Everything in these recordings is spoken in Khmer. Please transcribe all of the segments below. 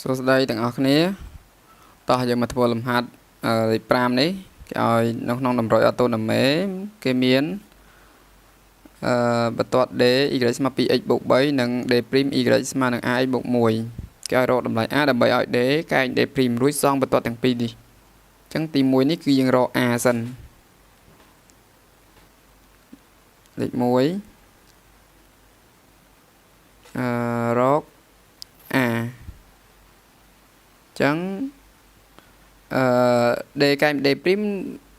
សួស្តីទាំងអស់គ្នាតោះយើងមកធ្វើលំហាត់លេខ5នេះគេឲ្យនៅក្នុងតម្រុយ autonomy គេមានបន្ទាត់ d y ស្មើ 2x បូក3និង d' y ស្មើនឹង ax បូក1គេឲ្យរកតម្លៃ a ដើម្បីឲ្យ d កែង d' រួចសងបន្ទាត់ទាំងពីរនេះអញ្ចឹងទី1នេះគឺយើងរក a សិនលេខ1រក a ចឹងអឺ d កែម d'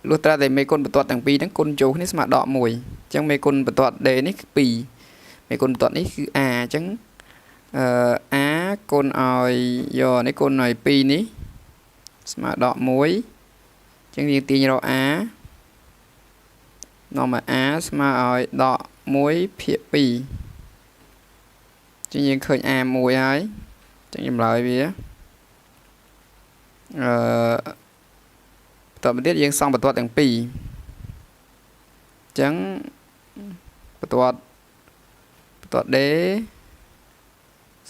លុះត្រាតែមេគុណបន្ទាត់ទាំងពីរហ្នឹងគុណចូលគ្នាស្មើដក1អញ្ចឹងមេគុណបន្ទាត់ d នេះគឺ2មេគុណបន្ទាត់នេះគឺ a អញ្ចឹងអឺ a គុណឲ្យយកនេះគុណឲ្យ2នេះស្មើដក1អញ្ចឹងយើងទាញរក a នាំឲ្យ a ស្មើឲ្យដក1ភាគ2អញ្ចឹងយើងឃើញ a 1ហើយអញ្ចឹងចម្លើយវាអឺបន្តមកទៀតយើងសង់បន្ទាត់ទាំងពីរអញ្ចឹងបន្ទាត់បន្ទាត់ D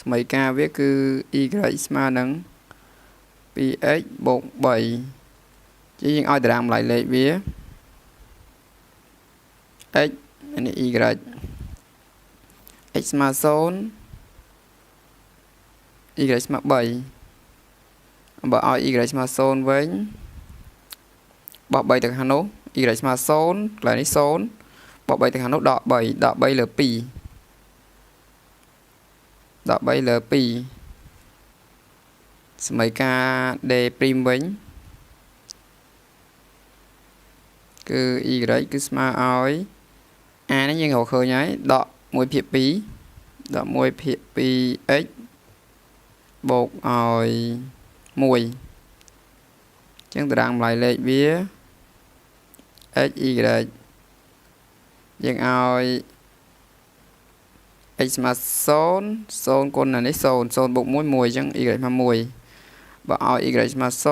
សមីការវាគឺ y ស្មើនឹង 2x បូក3ជាយើងឲ្យតារាងតម្លៃលេខវា x នេះ y x ស្មើ0 y ស្មើ3បើឲ្យ y ស្មើ0វិញបោះ3ទៅខាងនោះ y ស្មើ0កន្លែងនេះ0បោះ3ទៅខាងនោះដក3ដក3លើ2ដក3លើ2សមីការ d' វិញគឺ y គឺស្មើឲ្យ a នេះយើងរកឃើញហើយដក1ភាគ2ដក1ភាគ 2x បូកឲ្យ1ចឹងតារាងតម្លៃលេខវា x y យើងឲ្យ x ស្មើ0 0គុណអានេះ0 0បូក1 1អញ្ចឹង y ស្មើ1បើឲ្យ y ស្មើ0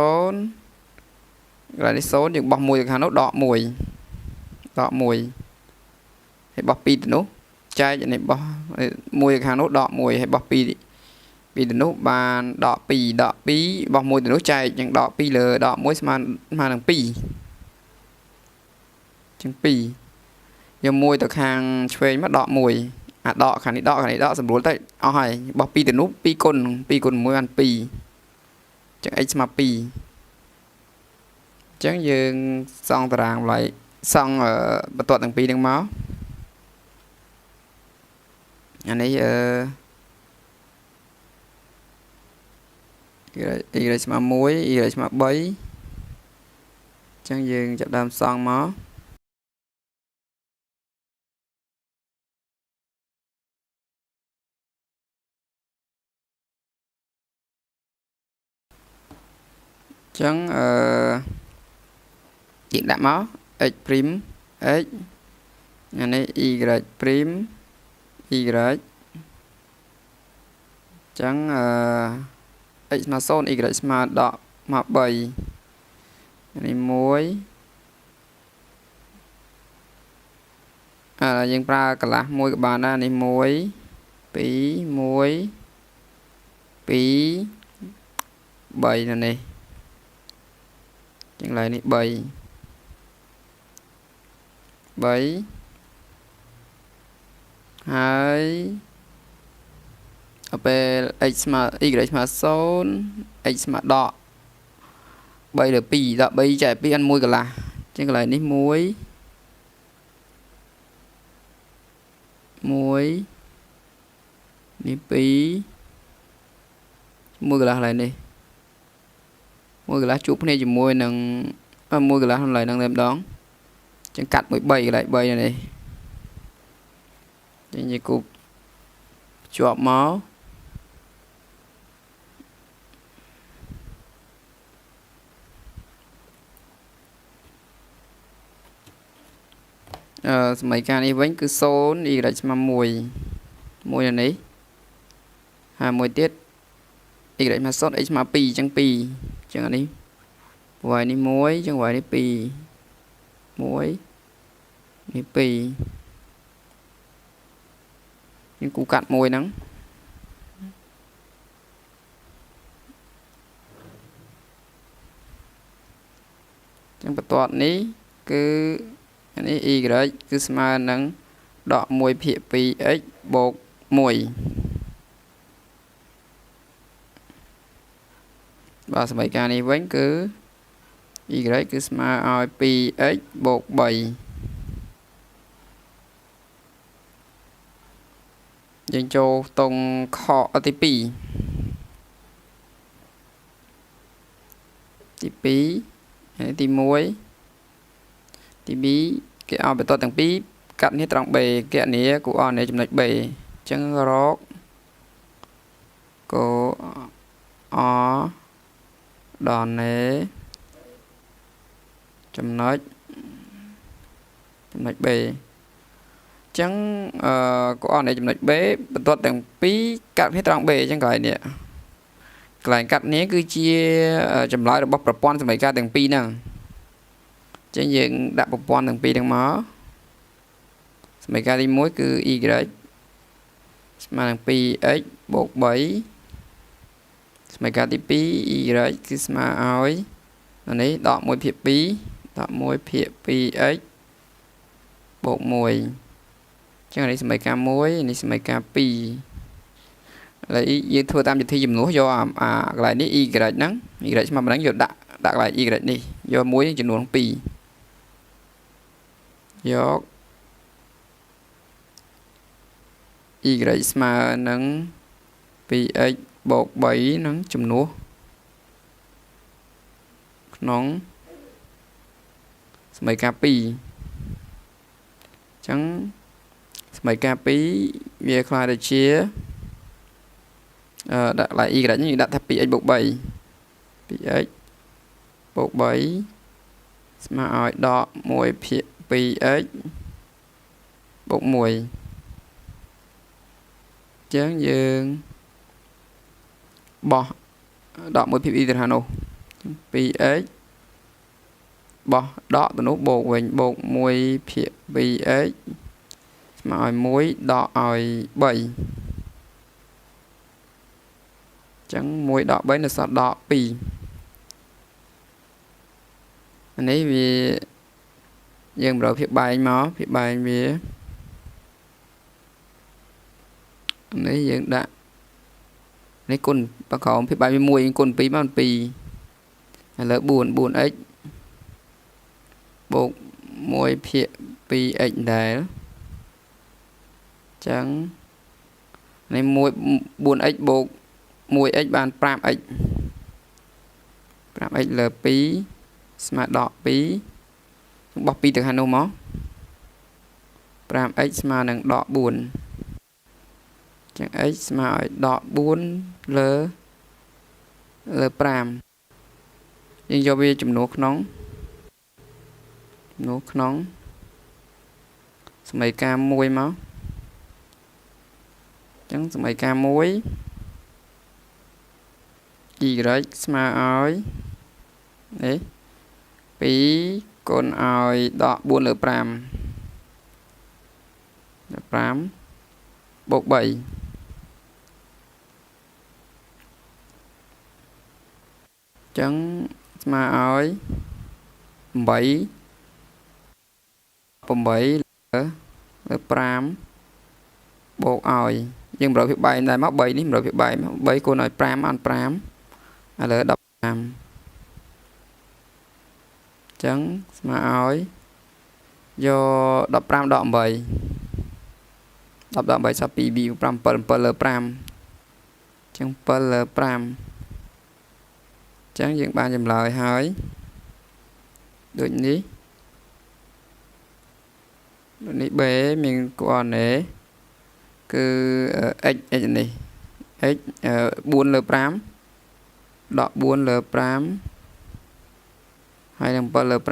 កន្លែងនេះ0យើងបោះ1ទៅខាងនោះដក1ដក1ហើយបោះ2ទៅនោះចែកនេះបោះ1ទៅខាងនោះដក1ហើយបោះ2ពីទៅនោះបានដក2ដក2បោះ1ទៅនោះចែកយ៉ាងដក2លើដក1ស្មើនឹង2ជាង2យក1ទៅខាងឆ្វេងមកដក1អាដកខាងនេះដកខាងនេះដកសម្រួលទៅអស់ហើយបោះ2ទៅនោះ2គុណ2គុណ1បាន2ចឹង x ស្មើ2អញ្ចឹងយើងសង់តារាងតម្លៃសង់បន្ទាត់ទាំងពីរនឹងមកអានេះអឺ y ស្មើ1 y ស្មើ3អញ្ចឹងយើងចាប់ដើមសង់មកអញ្ចឹងអឺយើងដាក់មក x' x អានេះ y' y អញ្ចឹងអឺ x ស្មើ0 y ស្មើដកមក3នេះ1អើយើងប្រើកន្លះមួយក៏បានដែរនេះ1 2 1 2 3នៅនេះជាងឡើយនេះ3 3ហើយដល់ពេល x ស្មើ y ស្មើ0 x ស្មើដក3លើ2ដក3ចែក2អាន1កន្លះអញ្ចឹងកន្លែងនេះ1 1នេះ2 1កន្លះកន្លែងនេះ1កន្លះជួបគ្នាជាមួយនឹង1កន្លះកន្លែងហ្នឹងតែម្ដងអញ្ចឹងកាត់មួយ3កន្លែង3នេះអញ្ចឹងយើងគូជាប់មកអឺសម័យកាលនេះវិញគឺ0 y ស្មើ1 1នៅនេះហើយមួយទៀត y ស្មើ0 x ស្មើ2អញ្ចឹង2អញ្ចឹងអានេះ y នេះ1អញ្ចឹង y នេះ2 1នេះ2យើងគូកាត់មួយហ្នឹង ចឹងបន្ទាត់នេះគឺនេះ y គឺស្មើនឹងដក1ភាគ 2x បូក1បាទសមីការនេះវិញគឺ y គឺស្មើឲ្យ 2x បូក3យើងចូលតង់ខទី2ទី2ហើយទី1ទី2គេឲ្យបន្ទាត់ទាំងពីរកាត់នេះត្រង់ B គណនាគូអរនៃចំណុច B អញ្ចឹងរកគូអដល់នៃចំណុច B អញ្ចឹងគូអរនៃចំណុច B បន្ទាត់ទាំងពីរកាត់គ្នាត្រង់ B អញ្ចឹងកន្លែងនេះកន្លែងកាត់នេះគឺជាចម្លើយរបស់ប្រព័ន្ធសមីការទាំងពីរហ្នឹងអញ្ចឹងយើងដាក់ប្រព័ន្ធទាំងពីរហ្នឹងមកសមីការទី1គឺ y ស្មើនឹង 2x បូក3សមីការទី2 y គឺស្មើឲ្យនេះដក1ភាគ2ដក1ភាគ 2x បូក1អញ្ចឹងនេះសមីការ1នេះសមីការ2ឥឡូវយើងធ្វើតាមវិធីចំនួនយកអាកន្លែងនេះ y ហ្នឹង y ស្មើប៉ុណ្ណឹងយកដាក់កន្លែង y នេះយក1ចំនួន2យក y ស្មើនឹង 2x បូក3នឹងចំនួនក្នុងសមីការ2អញ្ចឹងសមីការ2វាក្លាយទៅជាដាក់កន្លែង y នេះដាក់ថា 2x បូក3 2x បូក3ស្មើឲ្យដក1ភាគ 2x បូក1អញ្ចឹងយើងបោះដក1ភាគ2ទៅខាងនោះ 2x បោះដកទៅនោះបូកវិញបូក1ភាគ 2x ស្មើឲ្យ1ដកឲ្យ3អញ្ចឹង1ដក3នៅសល់ដក2អានេះវាយើងប្រើភាគបែងមកភាគបែងវានេះយើងដាក់នេះគុណបក្រោមភាគបែងវា1គុណ2មក2ឥឡូវ4 4x បូក1ភាគ 2x ដែរអញ្ចឹងនេះ1 4x បូក 1x បាន 5x 5x លើ2ស្មើដក2បោះ2ទៅខាងនោះមក 5x ស្មើនឹងដក4ចឹង x ស្មើឲ្យដក4លើ5យើងយកវាចំនួនក្នុងសមីការ1មកចឹងសមីការ1 y ស្មើឲ្យនេះ2គុណឲ្យដក4លើ5 5បូក3ចឹងស្មើឲ្យ8 8លើ5បូកឲ្យយើង100ភាគបែងដែរមក3នេះ100ភាគបែង3គុណឲ្យ5បាន5ឥឡូវ15ចឹងស្មើឲ្យយក15ដក8 10ដក8សល់2 2 5 7 7លើ5ចឹង7លើ5ចឹងយើងបានចម្លើយហើយដូចនេះនេះ B មានគូអរណេគឺ x x នេះ x 4លើ5ដក4លើ5ហើយនឹង7លើ5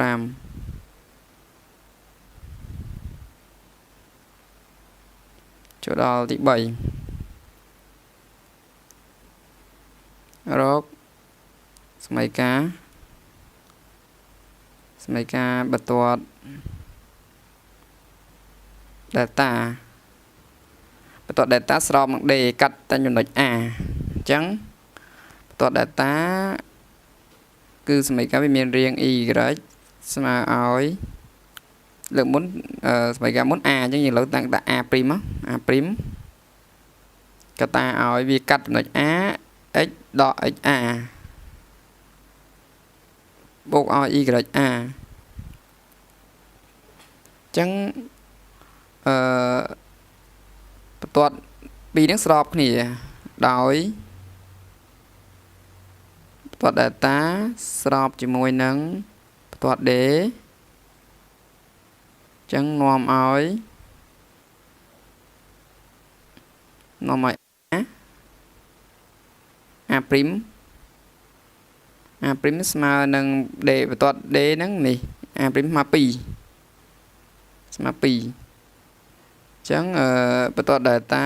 ចូលដល់ទី3រកសមីការបន្ទាត់ delta បន្ទាត់ delta ស្របនឹង D កាត់តែចំណុច A អញ្ចឹងបន្ទាត់ delta គឺសមីការវាមានរាង y ស្មើឲ្យលើកមុនសម័យកាលមុន a អញ្ចឹងយើងលើកតាំងដាក់ a' មក a' កតាឲ្យវាកាត់ចំណុច a x ដក xa បូកឲ្យ y a អញ្ចឹងអឺបន្ទាត់ពីរហ្នឹងស្របគ្នាដោយបន្ទាត់ delta ស្របជាមួយនឹងបន្ទាត់ D អញ្ចឹងនាំឲ្យ a a' a' ស្មើនឹង D បន្ទាត់ D ហ្នឹងនេះ a' ស្មើ2ស្មើ2អញ្ចឹងអឺបន្ទាត់ delta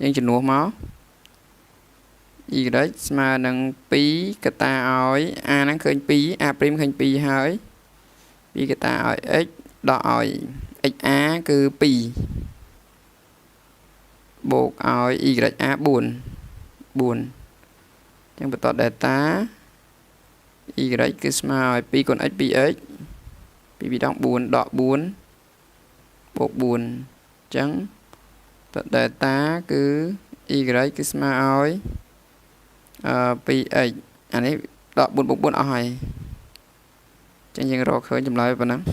យើងជំនួសមក y ស្មើនឹង2កតាឲ្យ a ហ្នឹងឃើញ2 a' ឃើញ2ហើយ2កតាឲ្យ x ដកឲ្យ xa គឺ2បូកឲ្យ ya 4 4អញ្ចឹងបន្ទាត់ delta y គឺស្មើឲ្យ2គុណ x 2x 2 2ដង4ដក4បូក4អញ្ចឹងបន្ទាត់ delta គឺ y គឺស្មើឲ្យអឺ 2x អានេះដក4បូក4អស់ហើយអញ្ចឹងយើងរកឃើញចម្លើយប៉ុណ្ណឹង។